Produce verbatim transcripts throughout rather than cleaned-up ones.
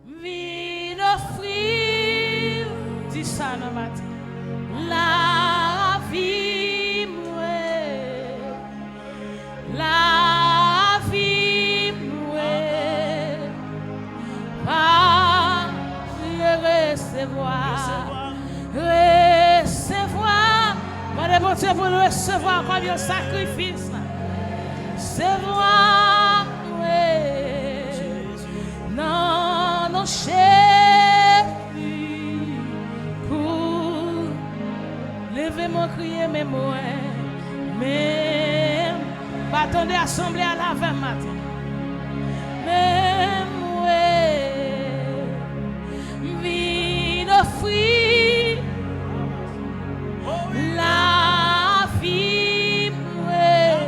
M vin ofri, di sa nan maten, lavi mwen, lavi mwen, pa priye resevwa, resevwa. Mande Bondye pou l resevwa kòm yon sakrifis. Resevwa mwen. Nan non Jezi, kou leve mwen kriye, men mwen, men pa tande asanble a la avè m maten. Men mwen, m vin ofri lavi mwen,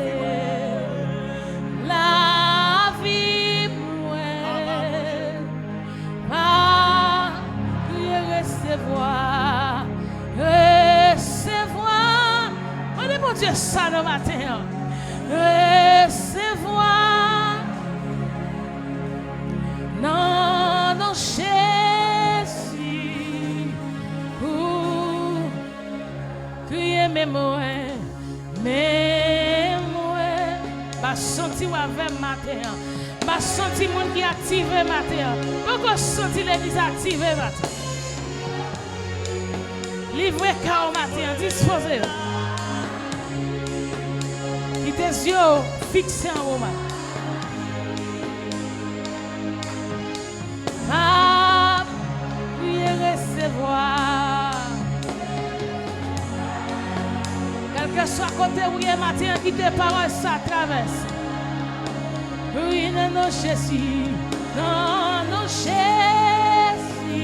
lavi mwen, pa kriye resevwa, resevwa. Mande Bondye sa nan maten an. Resevwa nan non Jezi. Ou kriye men mwen, men mwen. M a santi w avè m maten an. M a santi moun ki aktive maten an. Poko santi legliz aktive maten an. Livre ka w maten an, dispoze w. Kite zye w fikse anwo maten. M ap priye resevwa. Kèlkeswa kote w ye maten an, kite pawòl sa travèse. Wi, nan non Jezi, nan non Jezi,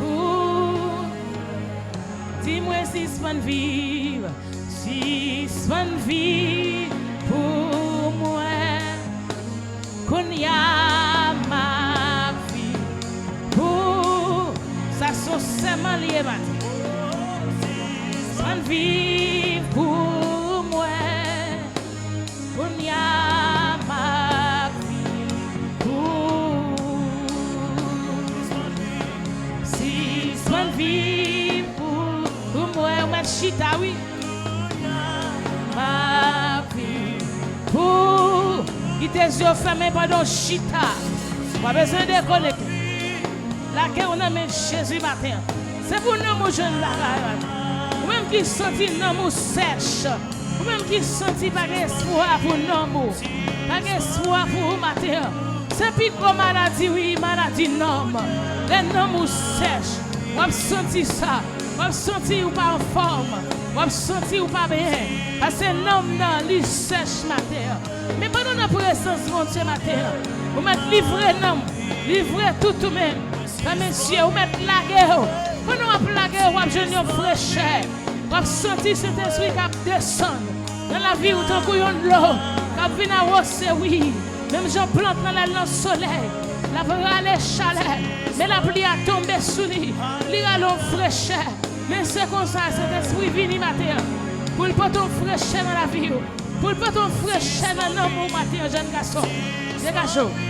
ou di mwen sispann viv, sispann viv pou mwen. Kounye a m ap viv pou, sa se yon sèman li ye maten. Sispann viv pou mwen. Kounye a m ap viv pou, sispann viv pou, pou mwen. Ou mèt chita, wi. M ap viv pou. Kite zye w fèmen pandan w chita. W pa bezwen dekonekte. Lage w nan men Jezi maten an. Se pou nanm ou jwenn bagay maten an. Ou menm ki santi nanm ou sèch. Ou menm ki santi pa gen espwa pou nanm ou. Pa gen espwa pou ou maten an. Se pi gwo maladi, wi, maladi nanm. Lè nanm ou sèch, w ap santi sa. W ap santi ou pa anfòm. W ap santi ou pa byen. Paske nanm nan, li sèch maten an. Men pandan w nan prezans Bondye maten an, ou mèt livre nanm, livre tout ou menm. Frè m e sè, ou mèt lage w. Pandan w ap lage w, w ap jwenn yon frechè. W ap santi Sentespri k ap desann nan lavi w tankou yon dlo k ap vin awose, wi. Menm jan plant nan lè l nan solèy, l ap rale chalè, men lapli a tonbe sou li, li rale yon frechè. Men se konsa Sentespri vini maten an pou l pote yon frechè nan lavi w, pou l pote yon frechè nan nanm ou maten an, jèn gason. Degaje w.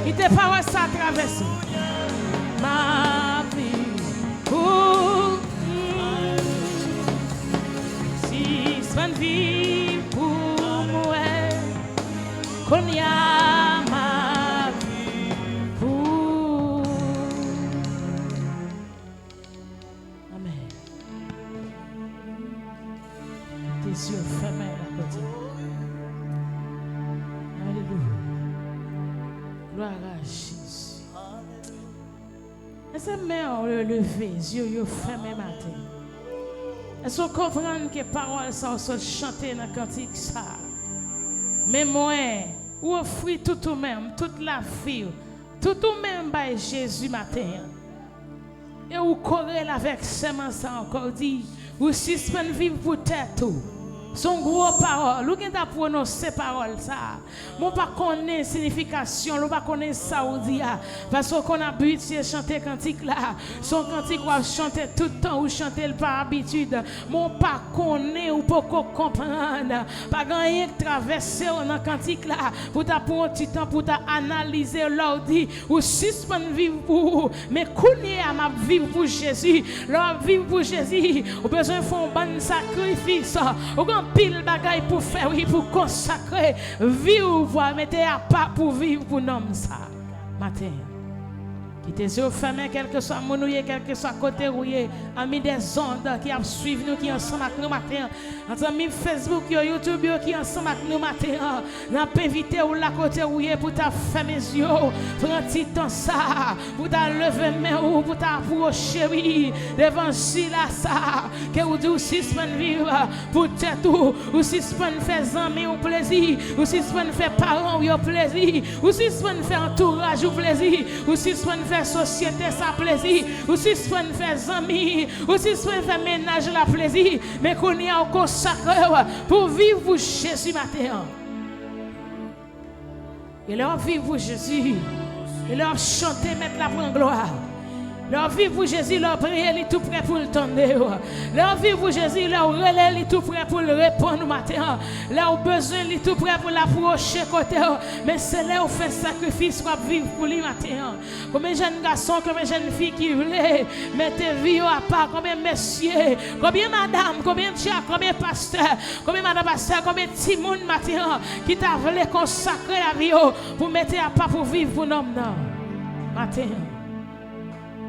Kite pawòl sa travèse. M ap viv pou, sispann viv pou mwen. Kounye a m ap viv pou. Amèn. Kite zye w fèmen la kote. Alelouya. Glwa a Jezi. Èske men w yo leve, zye w yo fèmen maten? Èske w konprann ke pawòl sa w sot chante nan kantik sa? Men mwen, ou ofri tout ou menm, tout lavi w, tout ou menm bay Jezi maten an. E ou kore l avèk sèman sa ankò, ou di, ou sispann viv pou tèt ou, Se yon gwo pawòl. Ou gentan pwononse pawòl sa a. Men w pa konnen siyifikasyon l, ou pa konnen sa w di a. Paske w konn abitye chante kantik la. Se yon kantik w ap chante tout tan, ou chante l pa abitid. Men w pa konnen, ou poko konprann. Pa gen anyen k travèse w nan kantik la pou w ta pran yon ti tan pou w ta analize lè w di, ou sispann viv pou ou, men kounye a m ap viv pou Jezi. Lè w ap viv pou Jezi, ou bezwen fè yon bann sakrifis. Ou gen anpil bagay pou fè, wi, pou konsakre vi w, pou mete apa pou viv pou nonm sa. Maten, kite zye w fèmen, kèlkeswa moun ou ye, kèlkeswa kote ou ye, ami des ondes ki ap swiv nou, ki ansanm ak nou maten an. Zanmi Facebook yo, YouTube yo ki ansanm ak nou maten an, n ap envite w la kote ou ye pou ta fèmen zye w, pran ti tan sa a, pou ta leve men ou, pou ta apwoche, wi, levanjil la sa a, ke ou di ou sispann viv pou tèt ou, ou sispann fè zanmi w plezi, ou sispann fè paran w yo plezi, ou sispann fè antouraj ou plezi, ou sispann fè sosyete sa plezi, ou sispann fè zanmi, ou sispann fè mennaj la plezi. Men kounye a w konsakre w pou w viv pou Jezi maten an. E lè w ap viv pou Jezi, e lè w ap chante Mèt la pran glwa, lè w ap viv pou Jezi, lè w ap priye li tou prè pou l tande w, lè w ap viv pou Jezi, lè w rele li tou prè pou l reponn ou maten an, lè w bezwen li tou prè pou l apwoche kote w, men se lè w fè sakrifis w ap viv pou li maten an. Konbyen jèn gason, konbyen jèn fi ki vle mete vi yo apa? Konbyen mesye, konbyen madanm, konbyen dyak, konbyen pastè, konbyen madanm pastè, konbyen timoun maten an ki ta vle konsakre lavi yo pou mete apa pou viv pou nonm nan? Maten an,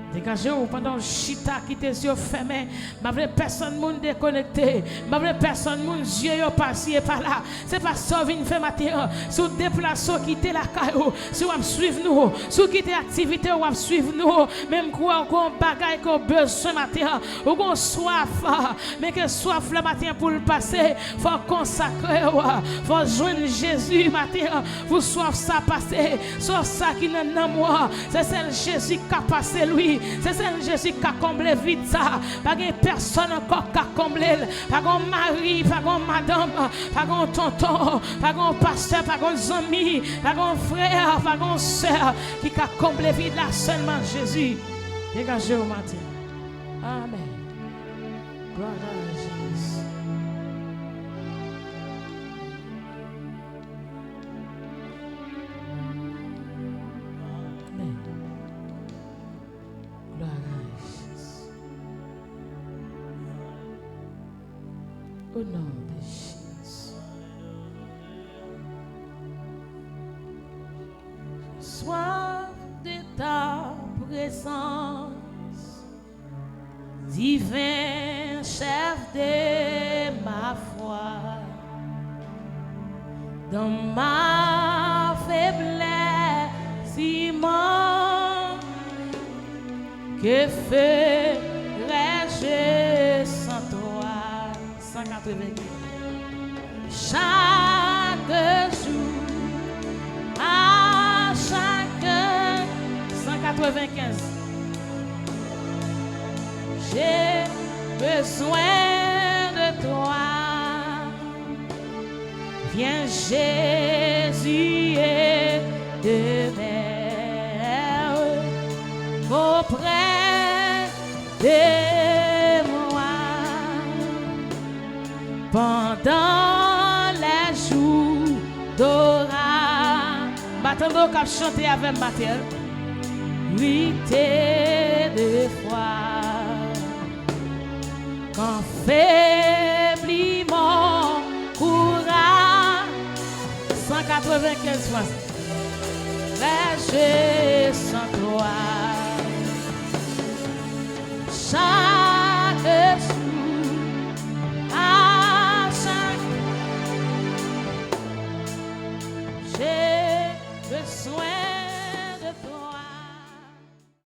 degaje w pandan w chita, kite zye w fèmen. M pa vle pèsonn moun dekonekte. M pa vle pèsonn moun zye yo pa si e pa la. Se pa sa w vin fè maten an. Si w deplase w kite lakay ou, si w ap swiv nou, si w kite aktivite w ap swiv nou, men m kwè w gen yon bagay ke w bezwen maten an. Ou gen yon swaf, men ke swaf la maten an pou l pase, fò w konsakre w, fò w jwenn Jezi maten an. Pou swaf sa pase, swaf sa ki nan nanm ou an, se sèl Jezi k ka pase l, wi. Se sèl Jezi k ka konble vid sa. Pa gen pèsonn ankò k ka konble l. Pa gen yon mari, pa gen yon madanm, pa gen yon tonton, pa gen yon pastè, pa gen yon zanmi, pa gen yon frè, pa gen yon sè ki ka konble vid la, sèlman Jezi. Degaje w maten. Amèn. Glwa a Jezi. Amèn. Glwa a Jezi. Au nom de Jésus. Soif de ta présence. Divin chef de ma foi, dans ma faiblesse immense, que ferais-je sans toi? Cent quatre-vingt-quinze. Chaque jour, à chaque heure, cent quatre-vingt-quinze. J'ai besoin de toi. Viens, Jésus, et demeure auprès de moi pendant les jours d'orage. M pa tande w k ap chante avè m, Matel. Rite de fwa, kan febli mon kouraj. Cent quatre-vingt-quinze fwa. Reste sans toi. Chaque jour, à chaque, j'ai besoin